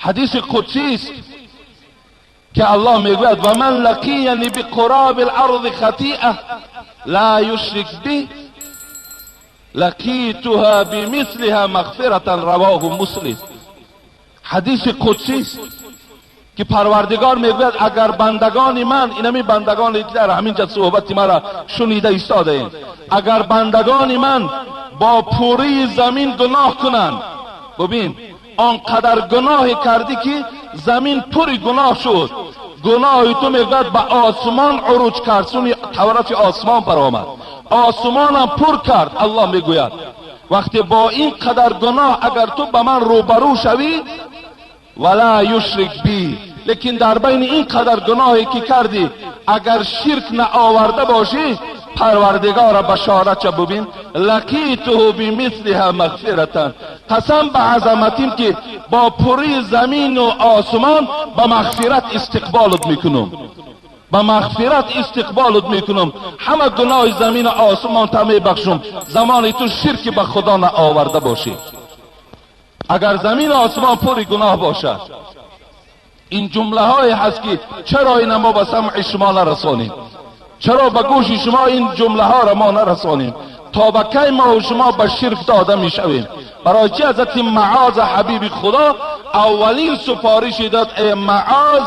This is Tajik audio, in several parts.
Ҳадиси қудсӣ аст ки Аллоҳ мегӯяд: ва ман лақияни биқураби аларзи хатиа ла юшрик би лақитуҳа бимислиҳа мағфиратан. Равоҳу Муслим. Ҳадиси қудсӣ аст ки Парвардигор мегӯяд: агар бандагони ман, инами бандагоне ки дар ҳамин ҷо суҳбати маро шунида истодаем, агар бандагони ман бо пурии замин гуноҳ кунанд, бубин, он қадар гуноҳе кардӣ ки замин пури гуноҳ шуд, гуноҳи ту, мегӯяд, ба осмон уруҷ кард, суни тарафи осмон баромад, осмонам пур кард. Аллоҳ мегӯяд: вақте бо ин қадар гуноҳ агар ту ба ман рӯбарӯ шавӣ, вала юшрик би, лекин дар байни ин қадар гуноҳе ки кардӣ агар ширк наоварда бошӣ, Парвардигора башорат бубин, лақитуҳу бимислиҳа мағфиратан, қасам ба азаматим ки бо пурии замину осмон ба мағфират истиқболат мекунам, ба мағфират истиқболат мекунам, ҳама гуноҳи замину осмон та мебахшум, замони ту ширки ба Худо наоварда бошӣ. Агар замину осмон пури гуноҳ бошад. Ин ҷумлаҳое ҳаст ки чаро ина мо ба самъи шумо нарасонем, чаро ба гӯши шумо ин ҷумлаҳоро мо нарасонем? То ба кай мо шумо ба ширк дода мешавем? Барои чӣ ҳазрати Маъоз ҳабиби Худо аввалин супориши дод: э Маъоз,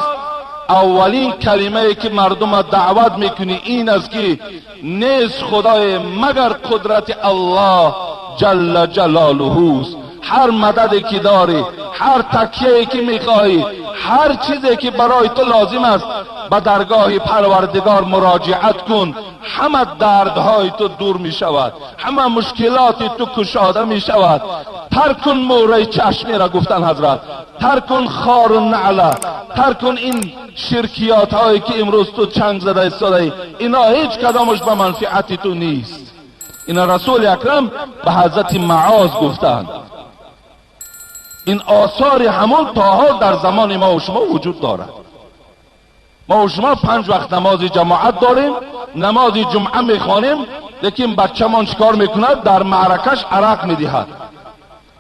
аввалин калимае ки мардума даъват мекунӣ ин аст ки нест худое магар қудрати Аллоҳ ҷалла ҷалолуҳуст. Ҳар мададе ки дорӣ, ҳар такияе ки мехоҳӣ, ҳар чизе ки барои ту лозим аст, ба даргоҳи Парвардигор муроҷиат кун, ҳама дардҳои ту дур мешавад, ҳама мушкилоти ту кушода мешавад. Тар кун мӯраи чашмеро, гуфтан ҳазрат, тар кун хору наъла, тар кун ин ширкиётҳое ки имрӯз ту чанг зада истодаӣ, ино ҳеҷ кадомаш ба манфиати ту нест. Ина Расули Акрам ба ҳазрати Маоз гуфтанд. Ин осори ҳамон то ҳол дар замони мо ва шумо вуҷуд дорад. Мо ва шумо 5 вақт намози ҷамоат дорем, намози ҷумъа мехонем, лекин бачамон чикор мекунад? Дар маъракаш арақ медиҳад,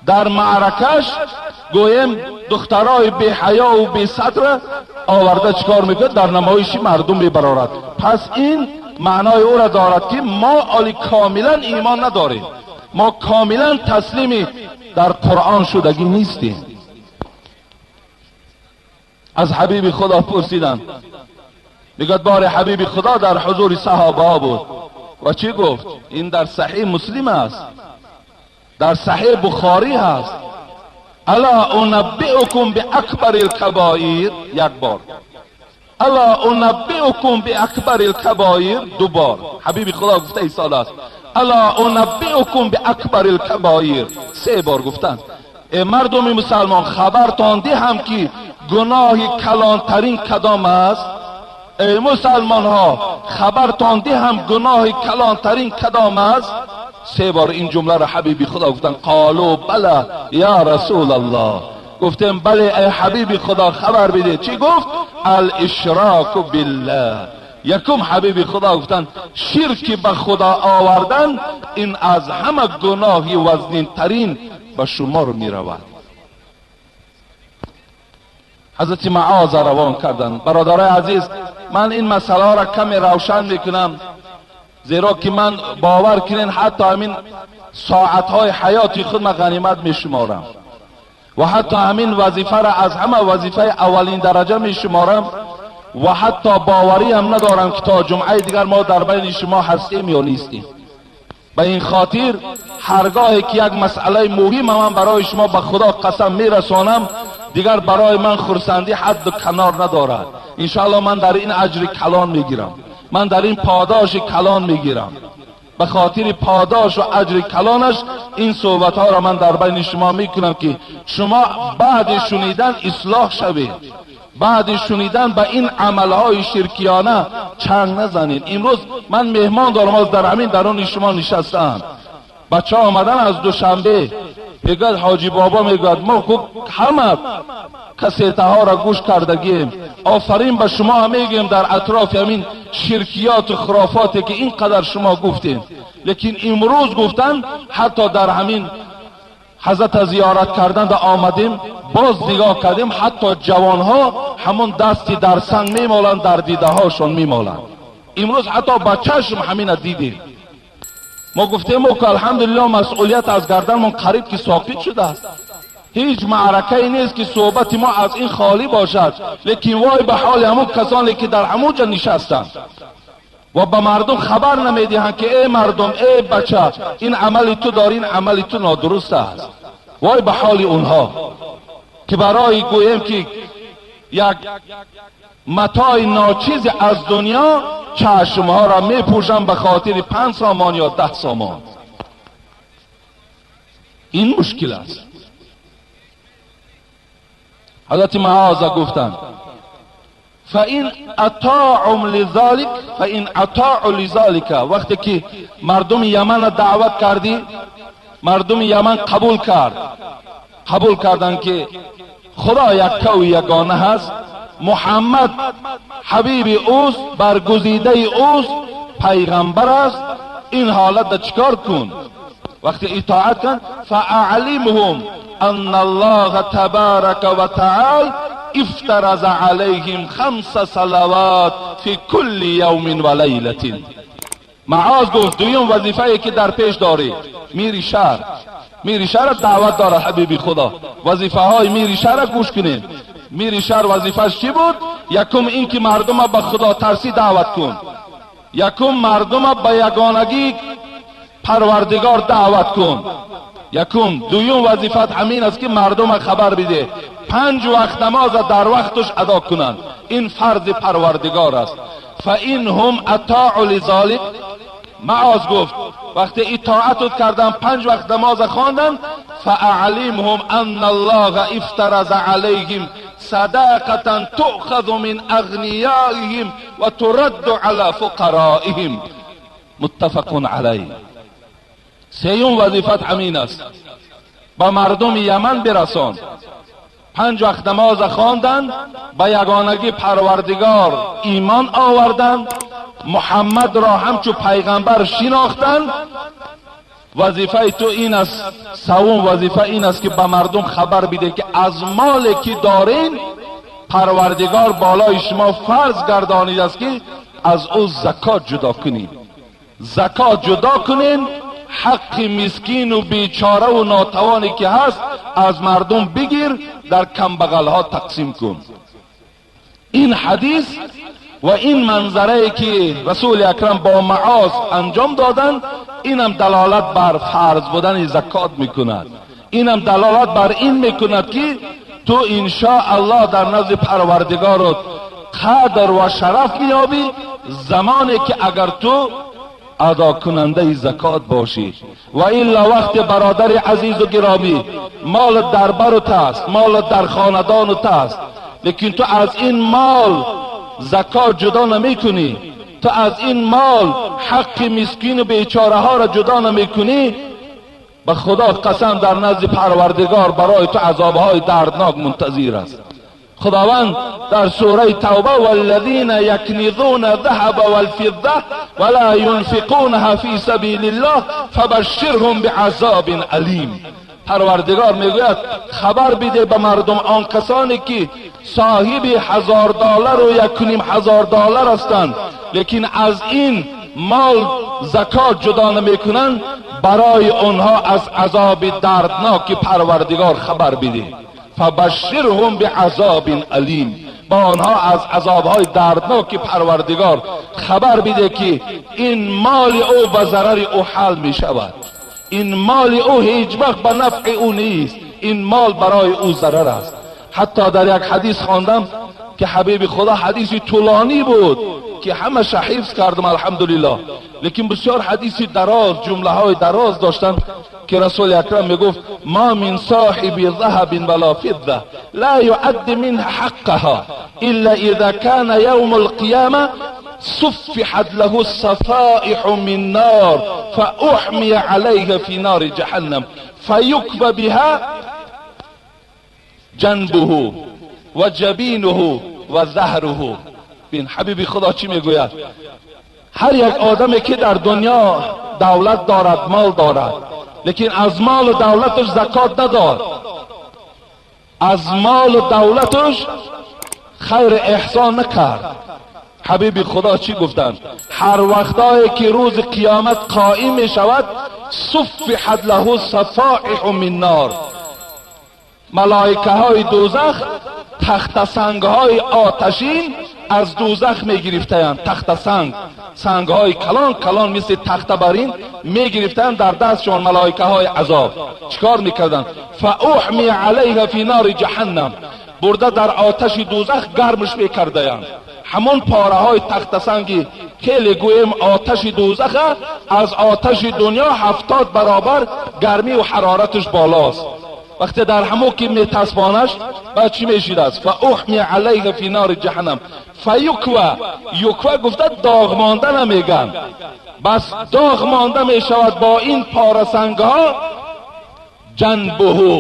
дар маъракаш гӯем духтарои беҳаёву бесатра оварда чикор мекунад? Дар намоиши мардум мебарорад. Пас ин маънои ӯро дорад ки мо оли комилан имон надорем, мо комилан таслими дар Қуръон шудагӣ нестем. Аз ҳабиби Худо пурсиданд, мегӯяд, бори ҳабиби Худо дар ҳузури саҳобаҳо буд ва чӣ гуфт? Ин дар Саҳиҳ Муслим аст, дар Саҳиҳ Бухорӣ ҳаст. Ала унаббиукум биакбари лкабоир, як бор. Ала унаббиукум биакбари лкабоир, ду бор. Ҳабиби Худо гуфта истодааст: ала унаббиукум биакбари лкабоир, се бор гуфтанд. Э мардуми мусалмон, хабартон диҳам ки гуноҳи калонтарин кадом аст? Эй мусалмонҳо, хабартон диҳам гуноҳи калонтарин кадом аст? Се бор ин ҷумларо ҳабиби Худо гуфтанд. Қолу бала я Расулаллоҳ, гуфтем: бале, эй ҳабиби Худо, хабар бидед. Чӣ гуфт? Алишроку биллаҳ. Якум ҳабиби Худо гуфтанд: ширки ба Худо овардан ин аз ҳама гуноҳи вазнинтарин ба шумор меравад. Ҳазрати Маоза равон карданд. Бародарои азиз, ман ин масъалаҳоро каме равшан мекунам, зеро ки ман, бовар кунед, ҳатто ҳамин соатҳои ҳаёти худ ман ғанимат мешуморам ва ҳатто ҳамин вазифаро аз ҳама вазифаи аввалин дараҷа мешуморам ва ҳатто бовариам надорам ки то ҷумъаи дигар мо дар байни шумо ҳастем ё нестем. Ба ин хотир ҳаргоҳе ки як масъалаи муҳима ман барои шумо ба Худо қасам мерасонам, дигар барои ман хурсандӣ ҳадду канор надорад. Иншоалло ман дар ин аҷри калон мегирам, ман дар ин подоши калон мегирам. Ба хотири подошу аҷри калонаш ин суҳбатҳоро ман дар байни шумо мекунам ки шумо баъди шунидан ислоҳ шавед, баъди шунидан ба ин амалҳои ширкиёна чанг назанед. Имрӯз ман меҳмон дорам, оз дар ҳамин даруни шумо нишастаам. Бачаҳо омадан аз Душанбе, мегӯяд: ҳоҷи бобо, мегӯяд, мо хуб ҳама касетаҳоро гӯш кардагием, офарин ба шумо мегӯем дар атрофи ҳамин ширкиёту хурофоте ки ин қадар шумо гуфтем, лекин имрӯз гуфтан ҳатто дар ҳамин ҳазрата зиёрат карданда омадем, боз нигоҳ кардем, ҳатто ҷавонҳо ҳамон дасти дар санг мемоланд, дар дидаҳошон мемоланд. Имрӯз ҳатто ба чашм ҳамина дидем. Мо гуфтем ки алҳамдулиллоҳ масъулият аз гарданмон қариб ки соқит шудааст. Ҳеҷ маъракае нест ки суҳбати мо аз ин холӣ бошад, лекин вой ба ҳоли ҳамон касоне ки дар ҳамон ҷо нишастанд ва ба мардум хабар намедиҳанд ки эй мардум, эй бача, ин амали ту дорӣ, ин амали ту нодуруст аст. Вой ба ҳоли онҳо ки барои гӯем ки як матои ночизе аз дунё чашмҳоро мепӯшанд ба хотири 5 сомон ё 10 сомон. Ин мушкил аст. ҳазрати Муоза гуфтанд: فإن أطاعوا لذلك فإن أطاعوا لذلك. وقتی که مردم یمن را دعوت کردی، مردم یمن قبول کرد، قبول کردند که خدا یکه و یگانه هست، محمد حبیب اوست، برگزیده اوست، پیغمبر است. این حالت چیکار کن؟ وقتی اطاعت کن، فاعلمهم ان الله تبارک و تعالی افترض علیهم 5 صلوات فی کل یوم و لیلة. معاذ گفت دویم وظیفه که در پیش داری، میری شهر، میری شهر دعوت داره حبیبی خدا. وظیفه های میری شهر گوش کنیم. میری شهر وظیفهش چی بود؟ یکم این که مردم به خدا ترسی دعوت کن، یکم مردم به یگانگی پروردگار دعوت کن. یکم دویم وظیفت همین است که مردم خبر بده 5 وقت نماز در وقتش ادا کنند، این فرض پروردگار است. فإن هم اطاعوا لذلك. معاذ گفت وقتی اطاعت کردن، 5 وقت نماز خواندن، فاعلمهم ان الله افترض علیهم صدقة تؤخذ من اغنیائهم وترد على فقرائهم. متفق علیه. سیوم وظیفت همین است، با مردم یمن برسان. 5 وقت نماز خواندن، به یگانگی پروردگار ایمان آوردن، محمد را همچو پیغمبر شناختن. وظیفه تو این است، سوم وظیفه این است که به مردم خبر بده که از مال که دارین پروردگار بالای شما فرض گردانید است که از او زکات جدا کنین، زکات جدا کنین، حق مسکین و بیچاره و ناتوانی که هست از مردم بگیر، در کمبغلها تقسیم کن. این حدیث و این منظره که رسول اکرم با معاذ انجام دادن، اینم دلالت بر فرض بودن زکات میکند، اینم دلالت بر این میکند که تو انشاءالله در نزد پروردگارت قدر و شرف میابی زمانی که اگر تو ادا کننده زکات باشی. و الا وقت برادر عزیز و گرامی، مال در برت است، مال در خاندانت است، لیکن تو از این مال زکات جدا نمی کنی، تو از این مال حق مسکین و بیچاره ها را جدا نمی کنی، به خدا قسم در نزد پروردگار برای تو عذابهای دردناک منتظر است. خداوند در سوره توبه والذین یکنزون الذهب والفضه ولا ينفقونها فی سبیل الله فبشرهم بعذاب الیم. پروردگار میگوید خبر بده به مردم آن کسانی که صاحب $1000 و $1,500 هستند لیکن از این مال زکات جدا نمیکنند، برای آنها از عذاب دردناک پروردگار خبر بده. فبشرهم بعذاب الیم، با آنها از عذابهای دردناک پروردگار خبر بده که این مال او به ضرر او حل می شود، این مال او هیچ وقت به نفع او نیست، این مال برای او ضرر است. حتی در یک حدیث خواندم که حبیب خدا، حدیث طولانی بود که همش حفظ کردم الحمدلله، لیکن بسیار حدیث دراز، جمله های دراز داشتن که رسول اکرم میگفت ما من صاحب ذهب ولا فضه لا يعد منها حقها الا اذا كان يوم القيامه صفحت له الصفائح من نار فاحمي عليها في نار جهنم فيكوى بها جنبه و جبینه و ظهره. بین حبیب خدا چی میگوید؟ هر یک آدمی که در دنیا دولت دارد، مال دارد، лекин аз мол давлаташ закот надод, аз мол давлаташ хайр эҳсон накард. Ҳабиби Худо чӣ гуфтанд? Ҳар вақтое ки рӯзи қиёмат қоим мешавад, суффиҳат лаҳу сафоиҳу мин нор, малоикаҳои дӯзах тахтасангҳои оташин аз дӯзах мегирифтаянд. Тахтасанг, сангҳои калон калон мисли тахта барин мегирифтанд дар дастшон малоикаҳои азоб. Чикор мекарданд? Фаухми алайҳа фи нори ҷаҳаннам, бурда дар оташи дӯзах гармш мекардаянд. Ҳамон пораҳои тахтасанги хеле гӯем оташи дӯзаха аз оташи дунё 70 баробар гармӣ ва ҳарораташ болост. Вақте дар ҳамо ки метасбонаш баъд чӣ мешидааст? Фаухми алайҳа фи нори ҷаҳаннам фаюква, юква гуфта доғ монда намегӯянд, бас доғ монда мешавад бо ин порасангҳо ҷанбуҳу,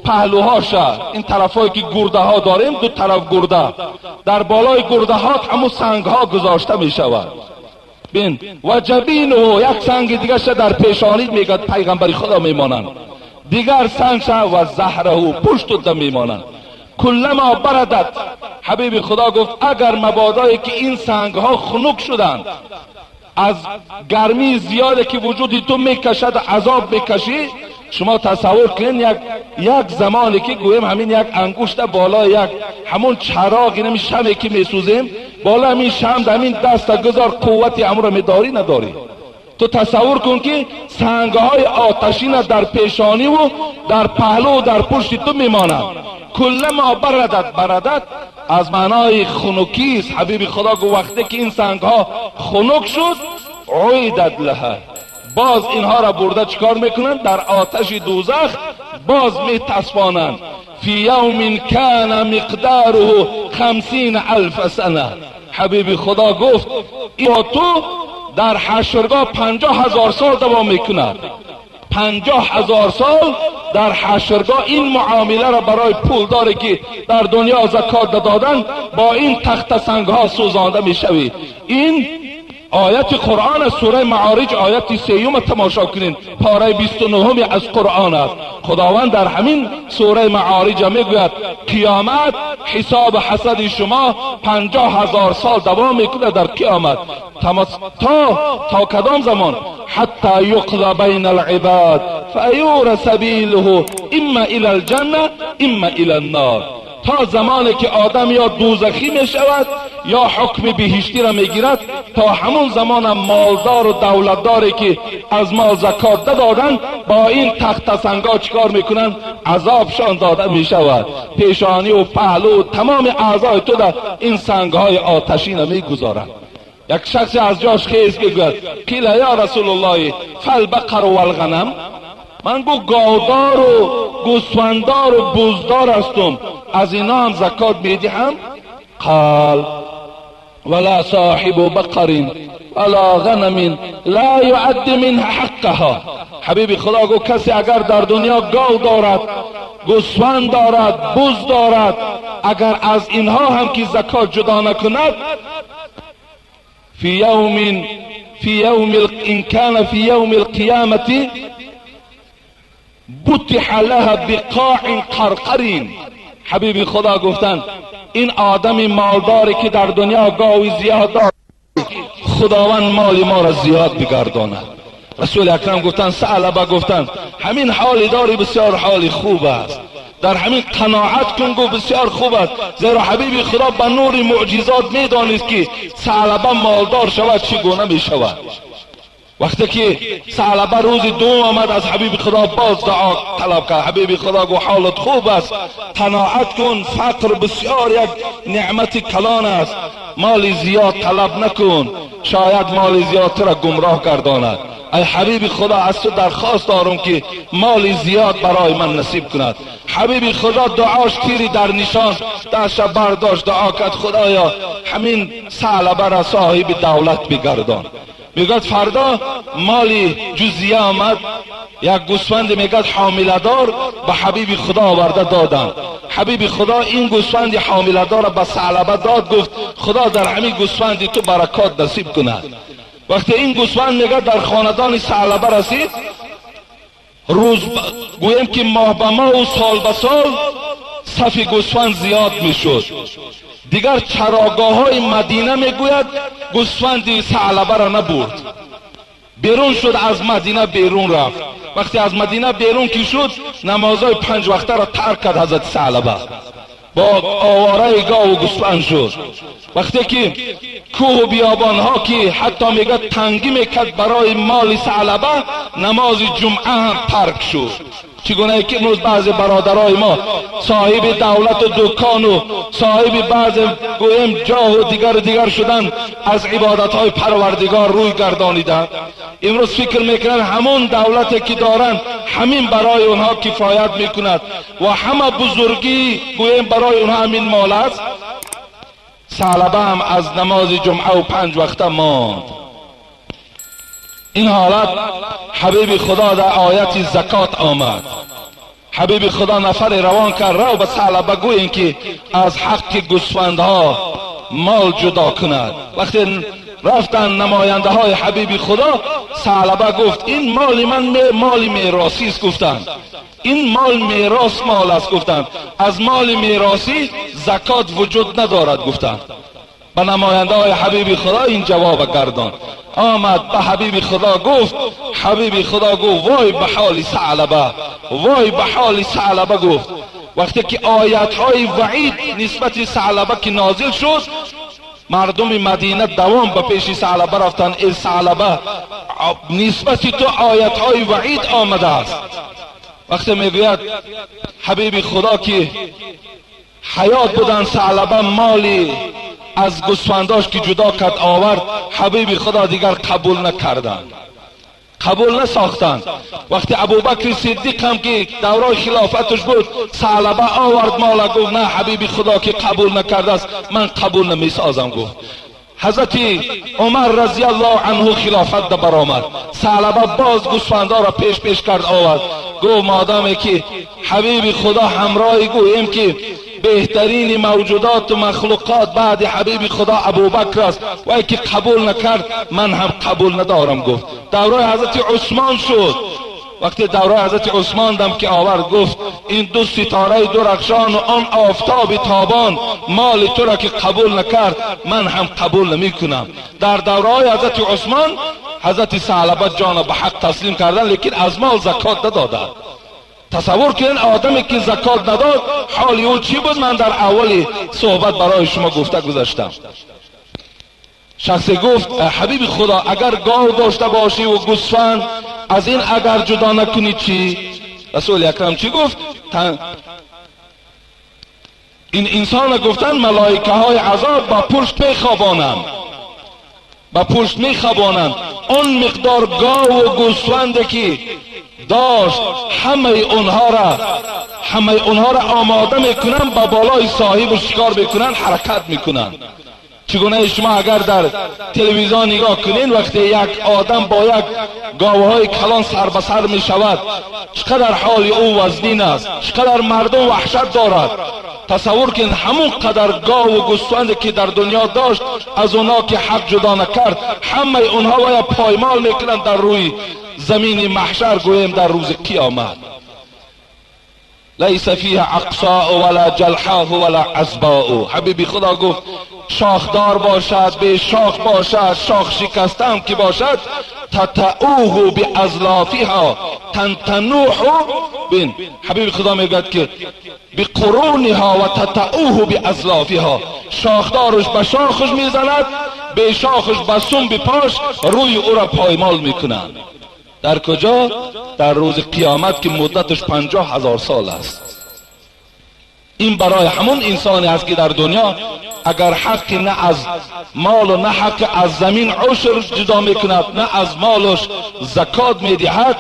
паҳлӯҳоша, ин тарафҳое ки гурдаҳо дорем, ду тараф гурда, дар болои гурдаҳо ҳамун сангҳо гузошта мешавад. Бин ва ҷабинуҳу, як санги дигаша дар пешонид мегӯяд пайғамбари Худо мемонанд, дигар сангша ва заҳраҳу, пуштуда мемонанд. Куллама барадат, ҳабиби Худо гуфт агар мабодое ки ин сангҳо хунук шуданд аз гармии зиёде ки вуҷуди ту мекашад, азоб мекашӣ, шумо тасаввур кунед як замоне ки гӯем ҳамин як ангушта болои як ҳамон чароғ, инами шаме ки месӯзем, боло ҳамин шам ҳамин даста гузор, қуввати ҳамонро медорӣ надорӣ? Ту тасаввур кун ки сангҳои оташина дар пешониву дар паҳлӯ дар пушти ту мемонад. Куллама барадат, барадат аз маънои хунукист. Ҳабиби Худо гуфт вақте ки ин сангҳо хунук шуд, уидат лаҳа, боз инҳоро бурда чикор мекунанд? Дар оташи дӯзах боз метасбонанд. Фи явмин кана миқдаруҳу 50 алфа сана. Ҳабиби Худо гуфт бо ту дар ҳашргоҳ 50 000 сол давом мекунад. 50 000 сол дар ҳашргоҳ ин муомиларо барои пулдоре ки дар дунё закот доданд бо ин тахтасангҳо сӯзонда мешавӣ. Ин ояти Қуръон аст, сураи Маориҷ ояти 3 тамошо кунед, пораи 29 аз Қуръон аст. Худованд дар ҳамин сураи Маориҷ мегӯяд қиёмат ҳисоби ҳасади шумо 50 000 сол давом мекунад дар қиёмат. То кадом замон? Ҳатта юқза байна алибад фаюра сабилуҳу имма ила алҷанна имма ила аннор. То замоне ки одам ё дӯзахӣ мешавад ё ҳукми биҳиштиро мегирад, то ҳамон замонам молдору давлатдоре ки аз мол закот надоданд бо ин тахтасангҳо чикор мекунанд? Азобшон дода мешавад. Пешониву паҳлӯ тамоми аъзои ту дар ин сангҳои оташина мегузоранд. Як шахсе аз ҷош хез мегӯяд қила ё расулуллоҳи фалбақару валғанам, ман гу говдору гӯсфандору буздор ҳастум, аз ино ҳам закот медиҳам? Қал вала соҳибу бақарин вала ғанамин ла юадди минҳа ҳаққаҳо. Ҳабиби Худо гуфт касе агар дар дунё гов дорад, гӯсфанд дорад, буз дорад, агар аз инҳо ҳам ки закот ҷудо накунад, фи явми ин кана фи явми алқиёмати бутиҳа лаҳа биқоин қарқарин. Ҳабиби Худо гуфтанд ин одами молдоре ки дар дунё гови зиёд дорад, Худованд моли моро зиёд бигардонад. Расули Акрам гуфтанд, Саълаба гуфтанд ҳамин ҳоли дори бисёр ҳоли хуб аст, дар ҳамин қаноат кун, гуфт бисёр хуб аст. Зеро ҳабиби Худо ба нури мӯъҷизот медонист ки Саълаба молдор шавад чӣ гуна мешавад. Вақте ки Саълаба рӯзи дуюм омад аз ҳабиби Худо боз дуо талаб кард. Ҳабиби Худо гуфт ҳолат хуб аст, қаноат кун, фақр бисёр як неъмати калон аст, моли зиёд талаб накун, шояд моли зиёд туро гумроҳ гардонад. Ай ҳабиби Худо аз ту дархост дорам ки моли зиёд барои ман насиб кунад. Ҳабиби Худо дуош тири дар нишон дастша бардошт, дуо кард Худоё ҳамин Саълабаро соҳиби давлат бигардон. Мегӯяд фардо моли ҷузия омад, як гӯсфанде мегӯяд ҳомиладор ба ҳабиби Худо оварда доданд. Ҳабиби Худо ин гӯсфанди ҳомиладорро ба Саълаба дод, гуфт Худо дар ҳамин гӯсфанди ту баракот насиб кунад. Вақте ин гӯсфанд мегӯяд дар хонадони Саълаба расид, Рӯз гӯем ки моҳ ба моҳу сол ба сол сафи гӯсфанд зиёд мешуд. Дигар чарогоҳҳои Мадина мегӯяд гӯсфанди Саълабаро набурд. Берун шуд аз Мадина, берун рафт. Вақте аз Мадина берун ки шуд, намозҳои панҷ вақтаро тарк кард ҳазрати Саълаба. Бо овораи гову гӯсфанд шуд. Вақте ки кӯҳу биёбонҳо ки ҳатто мегӯяд тангӣ мекард барои моли Саълаба, намози ҷумъа ҳам тарк шуд. Чӣ гунае ки имрӯз баъзе бародарои мо соҳиби давлату дукону соҳиби баъзе гӯем ҷоҳу дигару дигар шуданд, аз ибодатҳои Парвардигор рӯй гардониданд. Имрӯз фикр мекунанд ҳамон давлате ки доранд ҳамин барои онҳо кифоят мекунад ва ҳама бузургӣ гӯем барои онҳо ҳамин мол аст. Саълаба ҳам аз намози ҷумъаву панҷ вақта монд. Ин ҳолат ҳабиби Худо дар ояти закот омад. Ҳабиби Худо нафаре равон кард, рав ба Саълаба гӯем ки аз ҳаққи гӯсфандҳо мол ҷудо кунад. Вақте рафтанд намояндаҳои ҳабиби Худо, Саълаба гуфт ин моли ман моли меросист гуфтанд. Ин мол мерос мол аст гуфтанд. Аз моли меросӣ закот вуҷуд надорад гуфтанд. Ба намояндаҳои ҳабиби Худо ин ҷавоба гардонд. Омад ба ҳабиби Худо гуфт, ҳабиби Худо гуфт вой ба ҳоли Саълаба, вой ба ҳоли Саълаба гуфт. Вақте ки оятҳои ваъид нисбати Саълаба ки нозил шуд, мардуми Мадина давом ба пеши Саълаба рафтанд. Эй Саълаба, нисбати ту оятҳои ваъид омадааст. Вақте мегӯяд ҳабиби Худо ки ҳаёт буданд, Саълаба моли аз гӯсфандош ки ҷудо кард овард, ҳабиби Худо дигар қабул накарданд, қабул насохтанд. Вақте Абубакри Сиддиқ ҳам ки давраи хилофаташ буд, Саълаба овард мола, гуфт на, ҳабиби Худо ки қабул накардааст ман қабул намесозам гуфт. Ҳазрати Умар разияллоҳу анҳу хилофат да баромад. Саълаба боз гӯсфандоро пеш пеш кард овард, гуфт модоме ки ҳабиби Худо ҳамроҳи гӯем ки беҳтарини мавҷудоту махлуқот баъди ҳабиби Худо Абубакр аст, вай ки қабул накард ман ҳам қабул надорам гуфт. Давраи ҳазрати Усмон шуд. Вақте давраи ҳазрати Усмон дам ки овард, гуфт ин ду ситораи дурахшону он офтоби тобон моли туро ки қабул накард ман ҳам қабул намекунам. Дар давраҳои ҳазрати Усмон ҳазрати Саълаба ҷона ба ҳақ таслим карданд, лекин аз мол закот надоданд. Тасаввур кунед одаме ки закот надод ҳоли ӯ чӣ буд? Ман дар аввали суҳбат барои шумо гуфта гузаштам. Шахсе гуфт ҳабиби Худо, агар гов дошта бошиву гӯсфанд аз ин агар ҷудо накунӣ чӣ? Расули акрам чӣ гуфт? Ин инсона гуфтанд малоикаҳои азоб ба пушт мехобонанд, ба пушт мехобонанд. Он миқдор гову гӯсфанде ки дошт ҳамаи онҳоро омода мекунанд, ба болои соҳибу шикор мекунанд, ҳаракат мекунанд. Чӣ гуна шумо агар дар телевизион нигоҳ кунед, вақте як одам бо як говҳои калон сар ба сар мешавад, чӣ қадар ҳоли ӯ вазнин аст, чӣ қадар мардум ваҳшат дорад. Тасаввур кунед ҳамон қадар гову гӯсфанде ки дар дунё дошт, аз онҳо ки ҳақ ҷудо накард, ҳамаи онҳо бояд поймол мекунанд дар рӯи замини маҳшар, гӯем дар рӯзи қиёмат. Лайса фиҳа ақсоу вала ҷалҳоҳу вала азбоу. Ҳабиби Худо гуфт шохдор бошад, бешох бошад, шох шикастаам ки бошад, татауҳу биазлофиҳо тантануҳу. Бин, ҳабиби Худо мегӯяд ки биқуруниҳо ва татауҳу биазлофиҳо. Шохдораш ба шохаш мезанад, бешохаш ба сумби пош рӯи ӯро поймол мекунанд. Дар куҷо? Дар рӯзи қиёмат ки муддаташ 50 000 сол аст. Ин барои ҳамон инсоне аст ки дар дунё агар ҳаққи на аз молу на ҳаққи аз замин ушр ҷудо мекунад, на аз молуш закот медиҳад,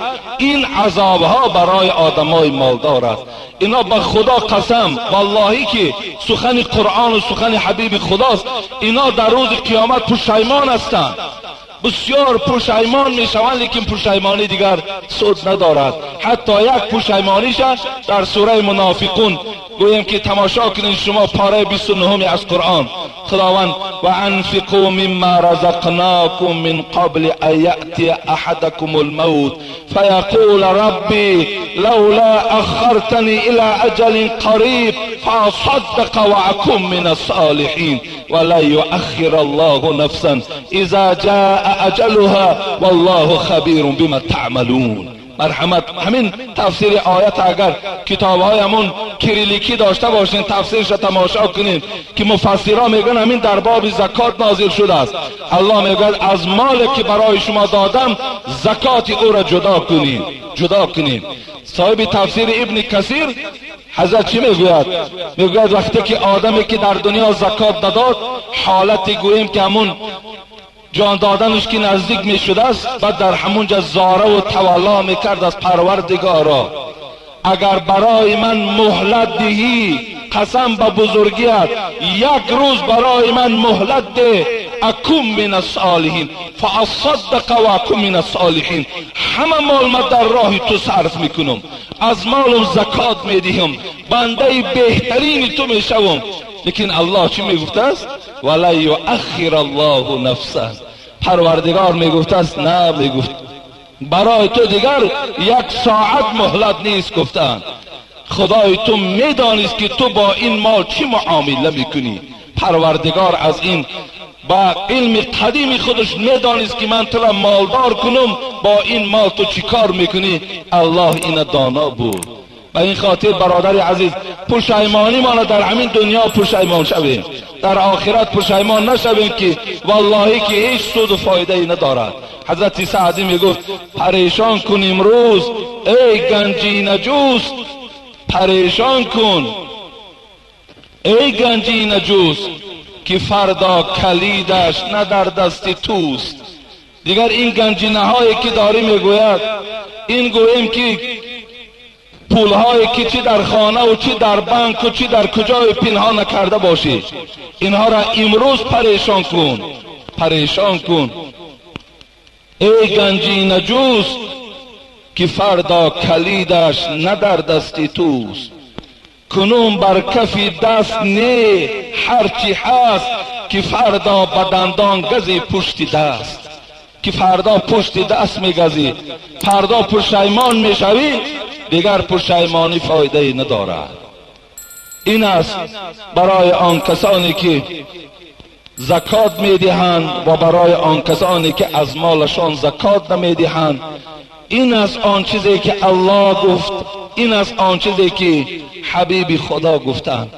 ин азобҳо барои одамои молдор аст. Ино ба Худо қасам, валлоҳӣ ки сухани Қуръону сухани ҳабиби Худост, ино дар рӯзи қиёмат пушаймон ҳастанд. Бисёр пушаймон мешаванд, лекин пушаймонӣ дигар суд надорад. Ҳатто як пушаймониша дар сураи Мунофиқун گوییم که تماشا کنین شما پاره 29 از قرآن. خداوند و انفقوا مما رزقناکم من قبل ان یأتی احدکم الموت فیقول ربی لولا اخرتنی الى اجل قریب فاصدق واکن من الصالحین ولا یؤخر الله نفسا اذا جاء اجلها والله خبیر بما تعملون. مرحمت، همین تفسیر آیت اگر کتاب های همون کریلیکی داشته باشین تفسیرش را تماشا کنین که مفسرها میگن همین در باب زکات نازل شده است. الله میگه از مال که برای شما دادم زکات او را جدا کنین، جدا کنین. صاحب تفسیر ابن کثیر حضرت چی میگوید؟ میگوید وقتی که آدمی که در دنیا زکات نداد، حالت گوییم که همون جان دادنش که نزدیک می شده است، بعد در همونجا زاره و تولا میکرد از پروردگارا، اگر برای من مهلت دهی، قسم به بزرگیت، یک روز برای من مهلت ده، اکون من الصالحین فاصدق و اکون من الصالحین، همه مال من در راه تو صرف میکنم، از مالم زکات میدهم، بنده بهترین تو میشوم. لیکن الله چی میگفته است؟ ولا یؤخر الله نفسا. پروردگار میگفته است نه، میگفت برای تو دیگر یک ساعت مهلت نیست. گفتند خدای تو میدانست که تو با این مال چی معامله میکنی. پروردگار از این با علم قدیم خودش میدانست که من تو را مالدار کنم، با این مال تو چی کار میکنی. الله این دانا بود. و این خاطر برادر عزیز، پشیمانی ما در همین دنیا پشیمان شویم، در آخرت پشیمان نشویم که والله که هیچ سود و فایده ای ندارد. حضرت سعدی میگفت پریشان کن امروز ای گنجینه جوست، پریشان کن ای گنجینه جوست که فردا کلیدش نه در دست توست. دیگر این گنجینه هایی که داری میگوید، این گوییم که پولهایی که چی در خانه و چی در بانک و چی در کجای پنهان نکرده باشی، اینها را امروز پریشان کن، پریشان کن ای گنجینه جوست که فردا کلیدش نه در دست توست. کنون بر کف دست نه هرچی هست که فردا به دندان گزی پشت دست، که فردا پشت دست میگزی، فردا پشیمان میشوی، دیگر پشیمانی فایده ای ندارد. این است برای آن کسانی که زکات میدهند و برای آن کسانی که از مالشان زکات نمیدهند. این است آن چیزی که الله گفت، این است آن چیزی که حبیب خدا گفتند.